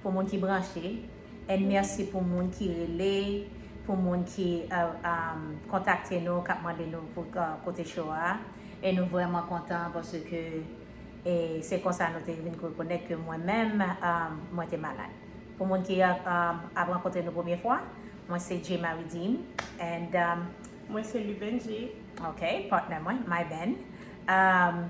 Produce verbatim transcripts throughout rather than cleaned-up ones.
Pou moun ki branche, and mèsi pou moun ki rele, pou moun ki uh, um, kontakte nou, k ap mande nou pou uh, kote show a. E nou vrèman kontan paske e se konsa nou te vin rekonèt ke mwen menm um, mwen te malad. Pou moun ki uh, um, ap rankontre nou premye fwa, mwen se Jema Redeem and um, Mwen se Lubenji. Ok, partner mwen, my Ben. Um,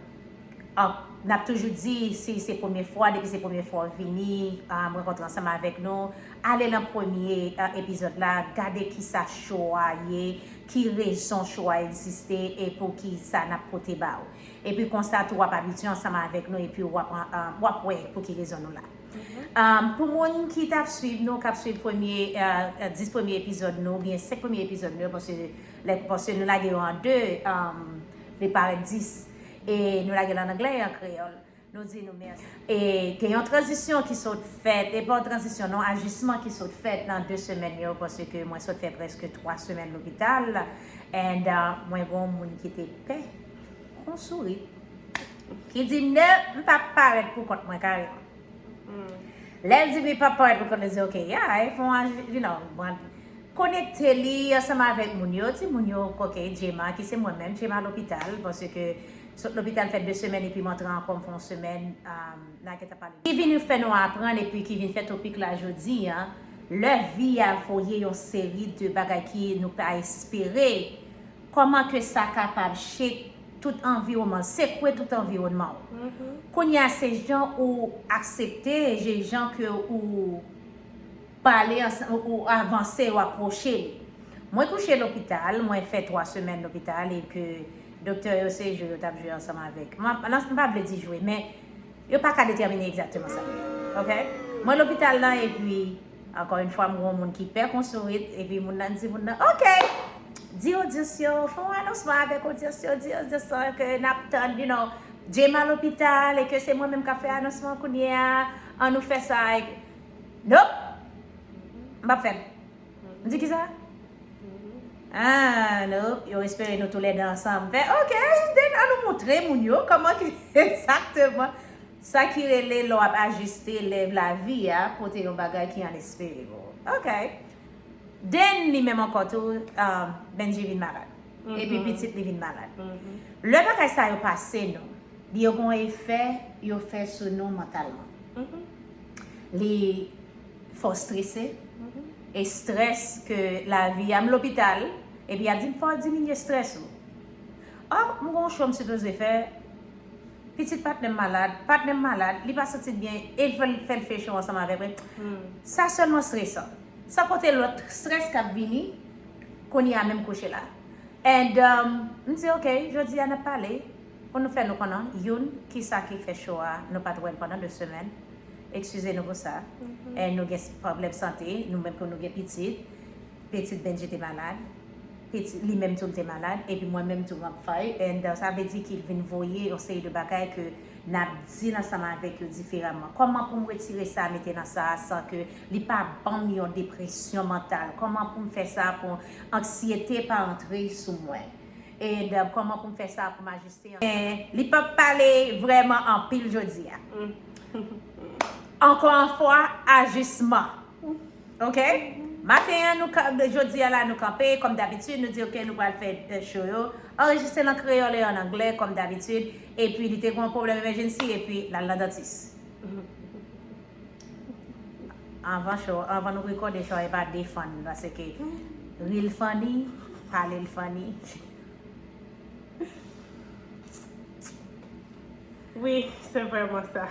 n ap toujou di si se premye fwa, depi se premye fwa w vini um, rankontre ansanm avèk nou, ale nan premye uh, epizòd la, gade kisa show a ye, ki rezon show a egziste e pou ki sa n ap pote ba ou. Epi konsa tou w ap abitye ansanm avèk nou epi w ap, um, w ap wè pou ki rezon nou la. Um, pou moun ki t ap swiv nou, k ap swiv premye uh, dis premye epizòd nou, oubyen senk premye epizòd nou, paske lè paske nou lage yo an de, um, li parèt dis, e nou lage l an anglè e an kreyòl. Nou di nou mèsi. E gen yon tranzisyon ki sot fèt, e pa yon tranzisyon non, ajisman ki sot fèt nan de semèn yo, paske mwen sot fè prèske twa semèn lopital, and uh, mwen gen yon moun ki te pè kon sourit, ki di m de m p ap parèt pou kont mwen kareman. Lè l di m li p ap parèt pou kont li, di ok, ya, e fon, you know, mwen konekte li ansanm avèk moun yo, di moun yo, ok, Jema, ki se mwen menm, Jema lopital, paske sot lopital fè de semèn epi m antre ankò m fè yon semèn, um, n a gentan pale. Ki vin fè nou aprann epi ki vin fè topik la jodi a, lè vi a voye yon seri de bagay ki nou pa espere, kòman ke sa kapab shake tout anviwònman, sekwe tout anviwònman ou. Kounye a se jan ou aksepte, se jan ke ou pale ansanm, ou avanse, ou apwoche li. Mwen kouche lopital, mwen fè twa semèn lopital e ke doktè yo se jwe yo t ap jwe ansanm avèk. Mwen, m pa vle di jwe, men yo pa ka detèmine egzakteman sa. Ok? Mwen lopital la epi, ankò yon fwa, m gen yon moun ki pè kon sourit, epi moun nan di moun nan, ok, di odyans yo, fè yon anonsman avèk odyans yo, di odyans yo ke n ap tann, you know, Jema lopital, e ke se mwen menm k ap fè anonsman kounye a, an nou fè sa, e, nope, m p ap fè l. M di kisa? Ah, nope, yo espere nou toulède ansanm. Fè, ok, then an nou montre moun yo kòman ki egzakteman sa ki rele lè w ap ajiste lè lavi a pote yon bagay ki inespere pou ou. Ok. Then li menm ankò tou, um, Benji vin malad. Epi pitit li vin malad. Lè bagay sa yo pase nou, li yo gen yon efè yo fè sou nou mantalman. Li fè w strese, e strès ke lavi a, m lopital, epi y ap di m fò w diminye strès ou. Oh, m gen yon show m sipoze fè, pitit patnè m malad, patnè m malad, li pa santi l byen, e l fè l fè l fè show ansanm avèk mwen. Sa sèlman stresan. San konte lòt strès k ap vini, kounye a menm kouche la. And um, m di, ok, jodi a n ap pale pou nou fè nou konnen, youn, kisa ki fè show a, nou pa t wè l pandan de semèn. Eskize nou pou sa. And nou gen pwoblèm sante, nou menm ke nou gen pitit. Pitit Benji te malad. Pitit, li menm tou l te malad. Epi mwen menm tou m ap fay. And uh, sa vle di ki l vin voye yon seri de bagay ke n ap di l ansanm avèk yo diferaman. Kòman pou m retire sa, mete nan sa, san ke li pa ban m yon depresyon mantal? Kòman pou m fè sa pou anksyete pa antre sou mwen? E kòman pou m fè sa pou m ajiste? Men, li p ap pale vrèman anpil jodi a. Ankò yon fwa, ajisman. Ok? Maten an, nou, jodi a la, nou kanpe, kòm dabitid, nou di, ok, nou pral fè show yo. Anrejistre l an kreyòl e an anglè, kòm dabitid. Epi, li te gen yon pwoblèm emergency, epi, l al nan dantis. Anvan show, anvan nou rekòde show, e pa de funny, paske real funny, pale l funny. Wi, se vrèman sa.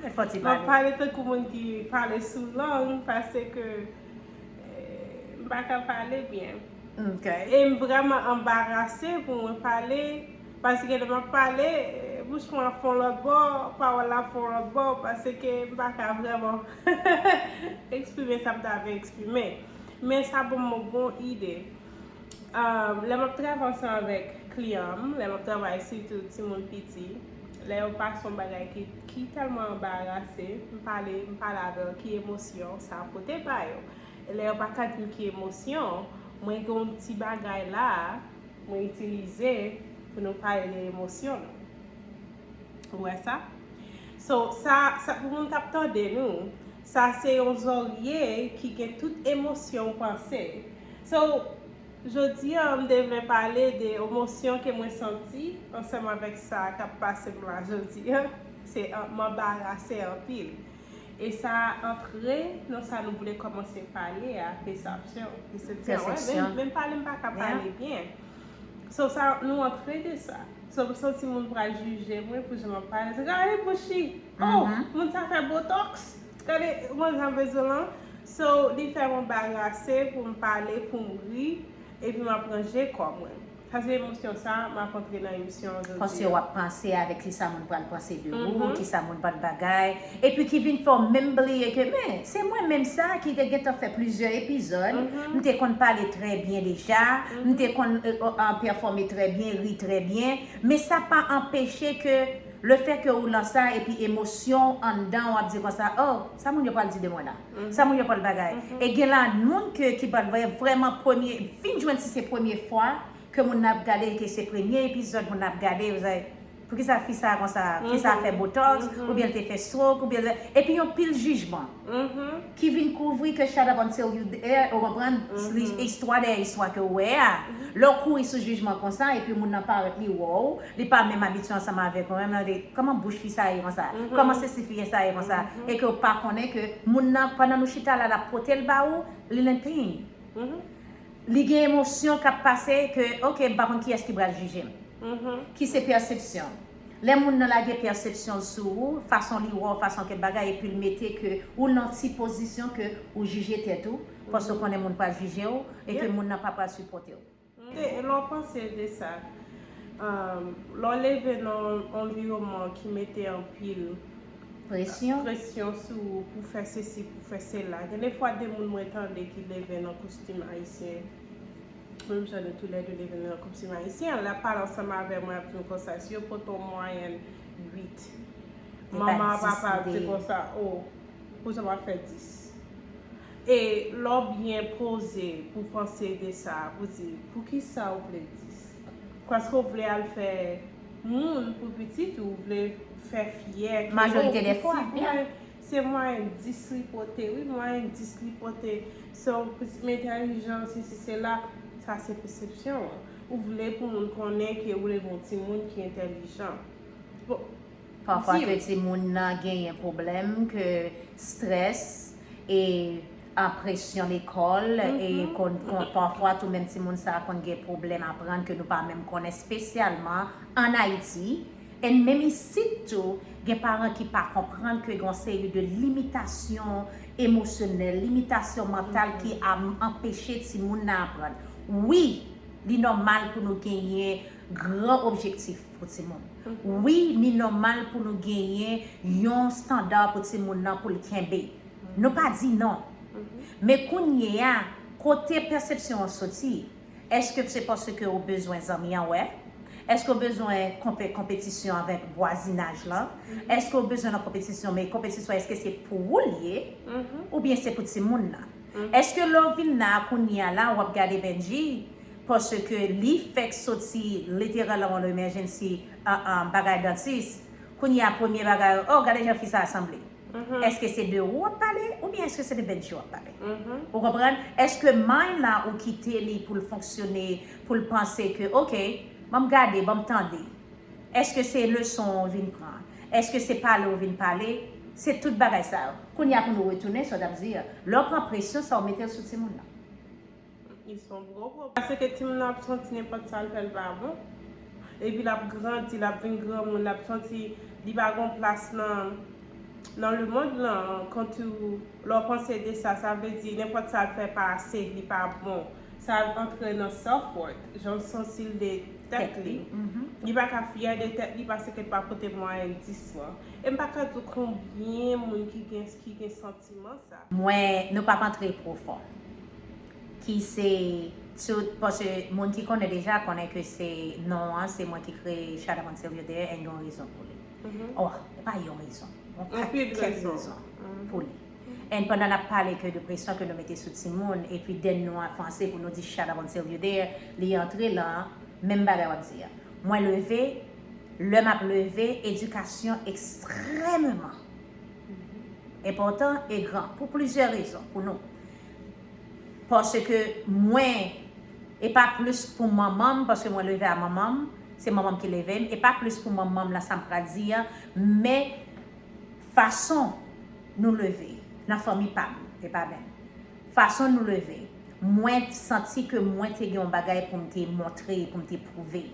M ap pale tankou moun ki pale sou lang, paske eh, m pa ka pale byen. Ok. E m vrèman anbarase pou mwen pale, paske lè m ap pale, eh, bouch mwen ap fè yon lòt bò, pawòl la ap fè yon lòt bò, paske m pa ka vrèman eksprime sa m ta vle eksprime. Men sa ban m yon bon ide. Um, lè m ap travay ansanm avèk kliyan m, lè m ap travay sitou timoun piti, lè yo pase yon bagay ki, ki tèlman anbarase, m pale, m pale avè yo ki emosyon sa pote ba yo. E lè yo pa ka di m ki emosyon, mwen gen yon ti bagay la, mwen itilize pou nou pale de emosyon nou. Ou wè sa? So, sa, sa pou moun k ap tande nou, Sa se yon zòrye ki gen tout emosyon w panse. So, jodi a, m te vle pale de emosyon ke mwen santi ansanm avèk sa k ap pase m la jodi a. Se an- m anbarase anpil. E sa antre nan sa nou vle kòmanse pale a, pesepsyon. Pesepsyon, wè, Pesepsyon. Menm, menm pale m pa ka pale byen. So, sa, nou antre de sa. So, m santi moun pral jije mwen pou jan m ap pale. Se gade bouch li. Oh, moun sa fè botox. Gade, moun sa bezwen lan. So, li fè m anbarase pou m pale, pou m ri, epi m ap ranje kò mwen. Sa se emosyon sa, m ap antre nan emisyon an jodi Paske w ap panse avèk kisa moun pral panse de ou, kisa moun pral bagay, epi ki vin fè w menm bliye ke men, se mwen menm sa ki te gentan fè plizyè epizòd, m te konn pale trè byen deja, m te konn euh, euh, pèfòme trè byen, ri trè byen, men sa pa anpeche ke le fè ke ou lan sa epi emosyon w anndan w ap di konsa, oh, sa moun yo pral di de mwen la, sa moun yo pral bagay. E gen la moun ke ki pral vre- vrèman premye, fin jwenn si se premye fwa ke moun nan ap gade, ke se premye epizòd moun nan ap gade, yo di, poukisa fi sa konsa, fi sa fè botox, oubyen l te fè stroke, oubyen l- epi yon pil jijman ki vin kouvri ke shut up until you there, ou konprann, li- istwa dèyè istwa ke w wè a. Lè w kouri sou jijman konsa, epi moun nan parèt li wè w, li pa menm abitye ansanm avèk ou, menm nan de, kòman bouch fi sa ye konsa, kòman sesi fi sa ye konsa, e ke w pa konnen ke moun nan, pandan nou chita la, l ap pote l ba ou, li in pain. Li gen emosyon k ap pase ke, ok, m pa konn kiyès ki pral jije m. Ki se pèsepsyon. Lè moun nan lage pèsepsyon l sou ou, fason li wè w, fason ke l bagay, epi l mete ke ou nan ti pozisyon ke ou jije tèt ou, paske ou konnen moun pral jije w, e ke moun nan pa pral sipòte w. Te- Lè w panse de sa, um, lè w leve nan yon anviwònman ki mete anpil Presyon. presyon sou ou pou fè sesi, pou fè sela. Gen de fwa de moun mwen tande ki leve nan kostim ayisyen. Menm jan nou toulède leve nan kostim ayisyen, l ap pale ansanm avè mwen, ap di m konsa, si yo pote w mwayèn uit, manman a papa ap di konsa, oh, pou sa w ap fè dis. E lè w byen poze pou panse de sa, pou di, poukisa w vle dis? Paske w vle al fè moun pou pitit ou, w vle fè fyè ke, Majorite de fwa, se mwen, se mwen dis li pote, wi, mwen dis li pote. So, pou ti m entèlijan, sesi, sela, sa se pesepsyon an. Ou vle pou moun konnen ke ou leve yon timoun ki entèlijan. Bon, Pafwa ke timoun nan genyen pwoblèm, ke strès e a presyon lekòl, e konn, konn, pafwa tou menm timoun sa a konn gen pwoblèm aprann ke nou pa menm konnen, espesyalman ann Ayiti. And menm isit tou, gen paran ki pa konprann ke gen yon seri de limitasyon emosyonèl, limitasyon mantal ki a- anpeche timoun nan aprann. Wi, li nòmal pou nou genyen gran objektif pou timoun. Wi, li nòmal pou nou genyen yon estanda pou timoun nan pou l kenbe. Nou pa di non. Men kounye a, kote pèsepsyon an soti? Èske se paske ou bezwen zanmi an wè? Èske ou bezwen konpe- konpetisyon avèk vwazinaj lan? Èske ou bezwen nan konpetisyon, men konpetisyon, èske se pou ou l ye? Oubyen se pou timoun nan? Èske lè w vin la kounye a la, w ap gade Benji, paske li fèk soti literalman nan emergency, an, an, bagay dantis, kounye a premye bagay, oh, gade jan fi sa a sanble. Èske se de ou w ap pale, oubyen èske se de Benji w ap pale? Ou konprann? Èske mind la ou kite li pou l fonksyone, pou l panse ke, ok, ban m gade, ban m tande? Èske se leson w vin pran? Èske se pale w vin pale? Se tout bagay sa yo. Kounye a pou nou retounen sa w t ap di a. Lè w pran presyon sa w mete l sou timoun nan. Li se yon gwo pwoblèm. Paske timoun nan ap santi nenpòt sa l fè l pa bon. Epi l ap grandi, l ap vin granmoun, l ap santi li pa gen plas nan, nan lemonn lan. Kantou lè w panse de sa, sa vle di nenpòt sa l fè pa ase, li pa bon. Sa antre nan self-worth, jan l santi l de tèt li. Li pa ka fyè de tèt li paske l pa pote mwayèn dis lan. E m pa ka di w konbyen moun ki gen, ki gen santiman sa. Mwen, nou p ap antre pwofon. Ki se tout, paske moun ki konnen deja konnen ke se non an, se mwen ki kreye Shut Up Until You're There, and gen yon rezon pou li. Oh, e pa yon rezon. Yon pakèt rezon pou li. And pandan n ap pale ke de presyon ke nou mete sou timoun, epi then nou avanse pou nou di shut up until you there, li antre lan menm bagay w ap di a. Mwen leve, lè m ap leve, edikasyon ekstrèmeman enpòtan e gran pou plizyè rezon pou nou. Paske mwen, e pa plis pou manman m, paske mwen leve a manman m, se manman m ki leve m, e pa plis pou manman m nan sa m pral di a, men fason nou leve nan fanmi pa m, e pa menm. Fason nou leve, mwen santi ke mwen te gen yon bagay pou m te montre, pou m te pwouve.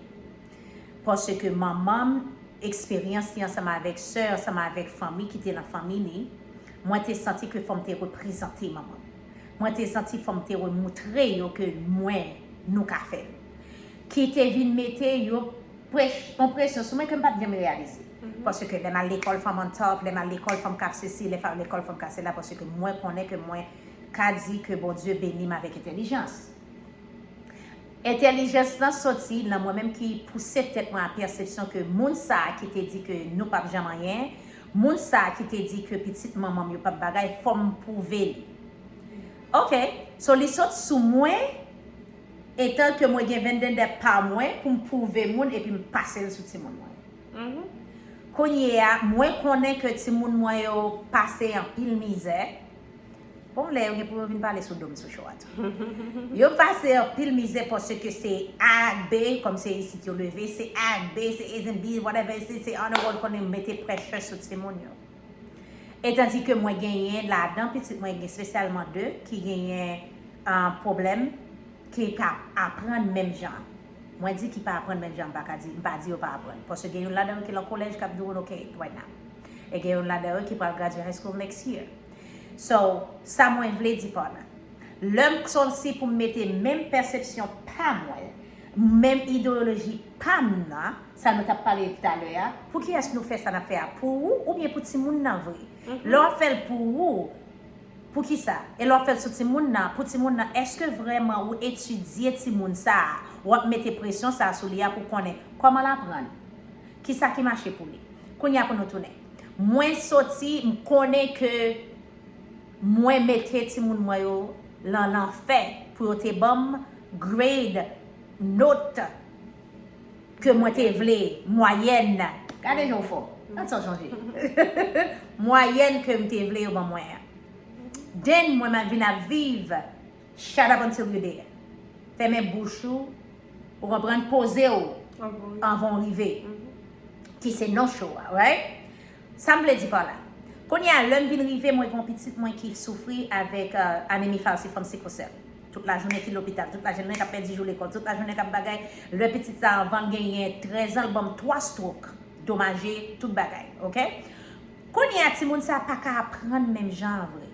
Paske manman m, eksperyans li ansanm avèk sè, ansanm avèk fanmi ki te nan fanmi li, mwen te santi ke fò m te reprezante manman m. Mwen te santi fò m te remoutre yo ke mwen, nou ka fè l. Ki te vin mete yo pres- yon presyon sou mwen ke m pa t janm reyalize. Paske lè m al lekòl, fò m on top, lè m al lekòl, fò m ka sesi, lè m al lekòl, fò m ka sela, paske mwen konnen ke mwen ka di ke Bondye beni m avèk entèlijans. Entèlijans lan soti nan mwen menm ki pouse tèt mwen a pèsepsyon ke moun sa a ki te di ke nou p ap janm anyen, moun sa a ki te di ke pitit manman m yo p ap bagay, fò m pwouve li. Ok, so li sot sou mwen, etan ke mwen gen venndendè pa mwen pou m pwouve moun epi m pase l sou timoun mwen. Kounye a, mwen konnen ke timoun mwen yo pase anpil mizè. Bon, lè yo gen pou yo vin pale sou do m sou show a tou. Yo pase anpil mizè paske se A ak B, kòm se isit yo leve, se A ak B, se A's and B's, whatever, se, se honor roll, konnen mete pressure sou timoun yo. E tandi ke mwen genyen ladan pitit mwen, gen espesyalman de ki genyen ah, pwoblèm, ki pa aprann menm jan. Mwen di ki pa aprann menm jan, m pa ka di, m pa di yo pa aprann. Paske gen youn ladan yo ki lan kolèj k ap di w, ok, right now. E gen youn ladan yo ki pral gradye high school next year. So, sa mwen vle di pa la. Lè m sòti pou m mete menm pèsepsyon pa mwen, menm ideyoloji pa m nan, sa nou t ap pale talè a, pou kiyès nou fè sa n ap fè a? Pou ou oubyen pou timoun nan vre? Lè w ap fè l pou ou, pou kisa? E lè w ap fè l sou timoun nan, pou timoun nan, èske vrèman ou etidye timoun sa a? W ap mete presyon sa a sou li a pou konnen kòman l aprann? Kisa ki mache pou li? Kounye a pou nou tounen. Mwen soti, m konnen ke mwen mete timoun mwen yo lan lanfè pou yo te ban m grade, nòt ke mwen te vle, mwayèn. Gade jan w fò. Gad sa w chanje. Mwayèn ke m te vle yo ban mwen an. Then mwen m vin ap viv Shut up until you there. Fèmen bouch ou, ou konprann, poze w anvan w rive. Ki se non show a, right? Sa m vle di pa la. Kounye a, lè m vin rive, mwen gen yon pitit mwen ki soufri avèk euh, anemi falsifòm sikosèl. Tout lajounen ki lopital, tout lajounen k ap pèdi jou lekòl, tout lajounen k ap bagay. Lè pitit sa anvan l genyen trèz an, l ban m twa stroke, domaje tout bagay, ok? Kounye a, timoun sa pa ka aprann menm jan an vre.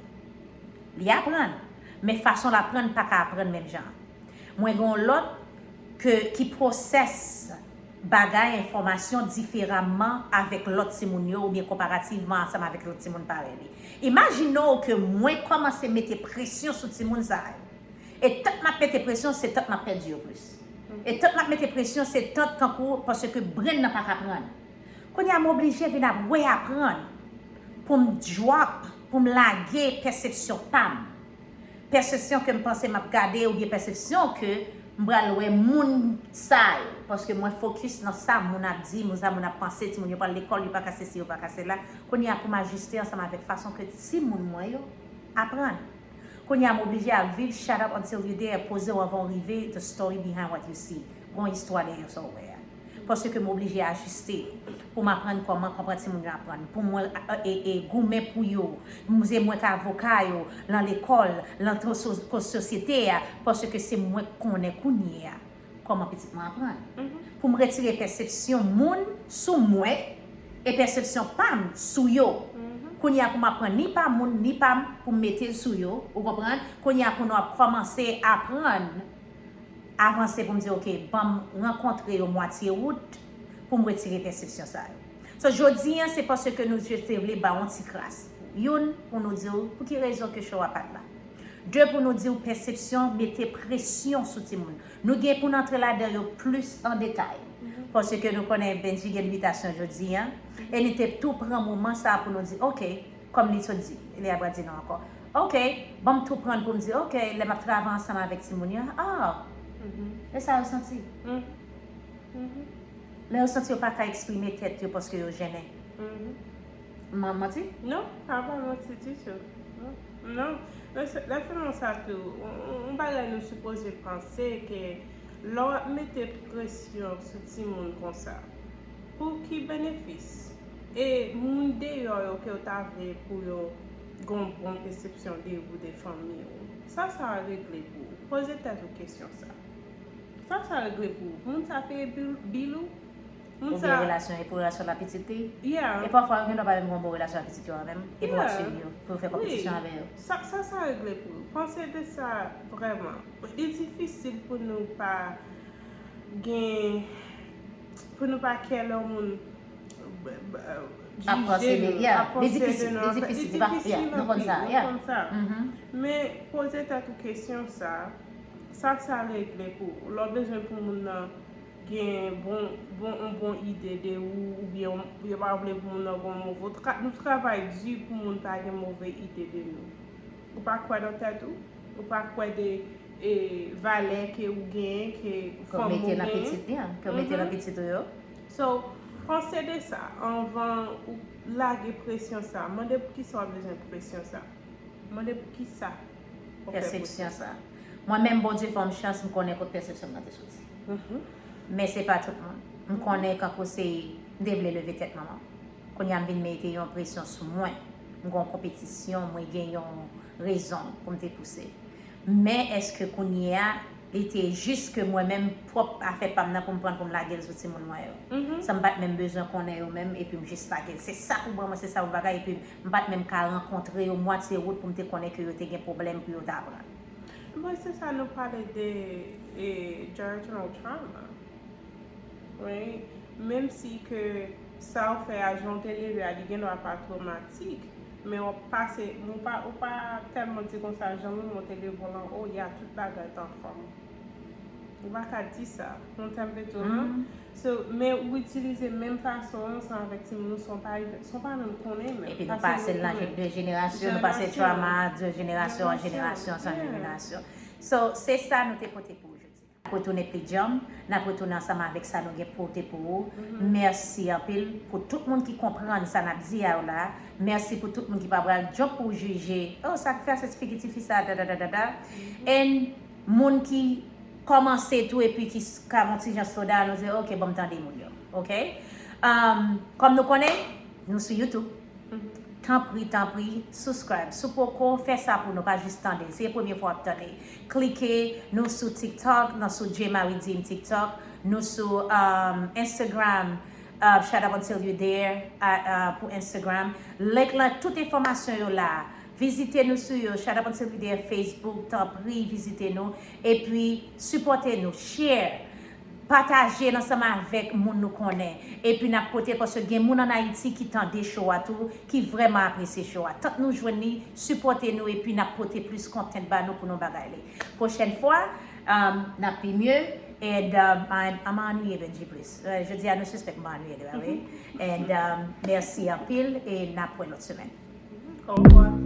Li aprann, men fason l aprann pa ka aprann menm jan. Mwen gen yon lòt ke, ki pwosès bagay, enfòmasyon diferaman avèk lòt timoun yo oubyen konparativman ansanm avèk lòt timoun parèy li. Imajine w ke mwen kòmanse mete presyon sou timoun sa yo. E tant m ap mete presyon, se tant m ap pèdi yo plis. E tant m ap mete presyon, se tant tankou paske brain nan pa ka pran. Kounye a m oblije vin ap reyaprann pou m drop, pou m lage pèsepsyon pa m. Pèsepsyon ke m panse m ap gade oubyen pèsepsyon ke m pral wè moun sa yo. Paske mwen fokis nan sa moun ap di, moun sa moun ap panse, timoun yo pral lekòl, yo pa ka sesi, yo pa ka sela. Kounye a pou m ajiste ansanm avèk fason ke timoun mwen yo aprann. Kounye a m oblije ap viv shut up until you there, poze w anvan w rive, the story behind what you see. Gon istwa dèyè sa w wè a. Paske m oblije ajiste pou m aprann kòman, kòman timoun yo aprann. Pou mwen e, e, goumen pou yo. M, se mwen k avoka yo, lan lekòl, lan to-, so-, ko-, sosyete a, paske se mwen k konnen kounye a kòman pitit mwen aprann. Pou m retire pèsepsyon moun sou mwen e pèsepsyon pa m sou yo. Kounye a pou m ap pran ni pa moun, ni pa m pou m mete l sou yo, ou konprann? Kounye a pou nou ap kòmanse aprann avanse pou m di, ok, ban m rankontre yo mwatye wout pou m retire pèsepsyon sa yo. So, jodi an, se paske nou jis te vle ba yon ti kras. Youn, pou nou di w pou ki rezon ke show a pa t la. De, pou nou di w pèsepsyon mete presyon sou timoun. Nou gen pou n antre ladan yo plis an detay. Paske nou konnen Benji gen limitasyon jodi an. E li te tou pran moman sa a pou nou di, ok, kòm li sot di, li ap di nou ankò. Ok, ban m tou pran pou m di, ok, lè m ap travay ansanm avèk timoun yo, ah, e sa yo santi. Lè yo santi yo pa ka eksprime tèt yo paske yo jennen. M manti? Non, pa pa manti ditou. Non. Non. Lè fè nan sa tou, yon bagay nou sipoze panse ke lè w ap mete presyon sou timoun konsa, pou ki benefis? E moun deyò yo ke w ta vle pou yo gen yon bon pesepsyon de ou, de fanmi ou, sa sa regle pou ou? Poze tèt ou kesyon sa. Sa sa regle pou ou? Moun sa peye bil ou? Oubyen relasyon e pou relasyon la pitit li. Yeah. E pafwa yo gen dwa pa menm gen yon bon relasyon ak pitit yo a menm. E pou w ap swiv yo, pou w fè konpetisyon avè yo. Sa sa sa regle pou ou? Panse de sa vrèman. Li difisil pou nou pa gen, pou nou pa kè lè moun ap panse de, yeah, li difisil, li difisil, li pa, yeah, nou konn sa, yeah. Men poze tèt ou kesyon sa, sa sa regle pou ou? Lè w bezwen pou moun nan gen bon bon yon bon ide de ou, oubyen yo pa vle pou moun nan gen yon move, nou travay di pou moun pa gen move ide de nou. Ou pa kwè nan tèt ou? Ou pa kwè de e valè ke ou genyen, ke fanm ou genyen? Ke w mete nan pitit li an, ke w mete nan pitit ou yo. So, panse de sa anvan ou lage presyon sa. Mande poukisa w bezwen presyon sa. Mande poukisa w fè presyon sa. Mwen menm Bondye fè m chans, m konnen kot pèsepsyon m nan te soti. Men se pa tout moun. M konnen kankou se, m te vle leve tèt manman. Kounye a m vin mete yon presyon sou mwen. M gen yon konpetisyon, mwen gen yon rezon pou m te pouse. Men èske kounye a, li te jis ke mwen menm pwòp afè pa m nan pou m pran pou m lage l sou timoun mwen yo? Sa m pa t menm bezwen konnen yo menm, epi m jis lage l. Se sa pou ban mwen, se sa pou bagay, epi m pa t menm ka rankontre yo mwatye wout pou m te konnen ke yo te gen pwoblèm pou yo ta pran. Bon, se sa nou pale de e, generational trauma. Wi, menm si ke sa w fè a, jan w te leve a, li gen dwa pa twomatik, men w ap pase, ou pa, ou pa tèlman di konsa, jan manman w te leve w lan, oh, ya, tout bagay t anfòm. Ou pa ka di sa. Ou konprann sa m vle di w lan? So, men ou itilize menm fason an ansanm avèk timoun ou san w pa, san w pa menm konnen menm. Epi nou pase l nan de jenerasyon, nou pase trauma de jenerasyon an jenerasyon san jenerasyon. So, se sa nou te pote pou ou jodi a. N ap retounen pi djanm, n ap retounen ansanm avèk sa nou gen pote pou ou. Mèsi anpil pou tout moun ki konprann sa n ap di a yo la. Mèsi pou tout moun ki pa pral jump pou jije. Oh, sa k fè se ti figi tifi sa, da da da da da. And moun ki kòmanse tou epi ki ka yon ti jan slow down, nou di, ok, ban m tande moun yo. Ok? Um, kòm nou konnen, nou sou YouTube. Tanpri, tanpri, subscribe. Si w poko, fè sa pou nou, pa jis tande l. Se premye fwa w ap tande. Klike, nou sou TikTok, nou sou J Marie Deem TikTok, nou sou um, Instagram, uh, Shut Up Until You Dare uh, uh, pou Instagram. Link lan, tout enfòmasyon yo la. Vizite nou sou yo, Shut Up Until You Dare Facebook, tanpri, vizite nou. Epi, sipòte nou, share. Pataje l ansanm avèk moun nou konnen. Epi n ap pote l paske gen moun ann Ayiti ki tande show a tou, ki vrèman apresye show a. Tank nou jwenn li, sipòte nou epi n ap pote plis content ba nou pou nou bagay li. Pwochèn fwa, um, n ap pi mye. And um, I'm, I'm annuiye Benji plis. Euh, jodi a nou sispèk m annuiye li, wi. And um, mèsi anpil e n ap wè lòt semèn. Au revoir.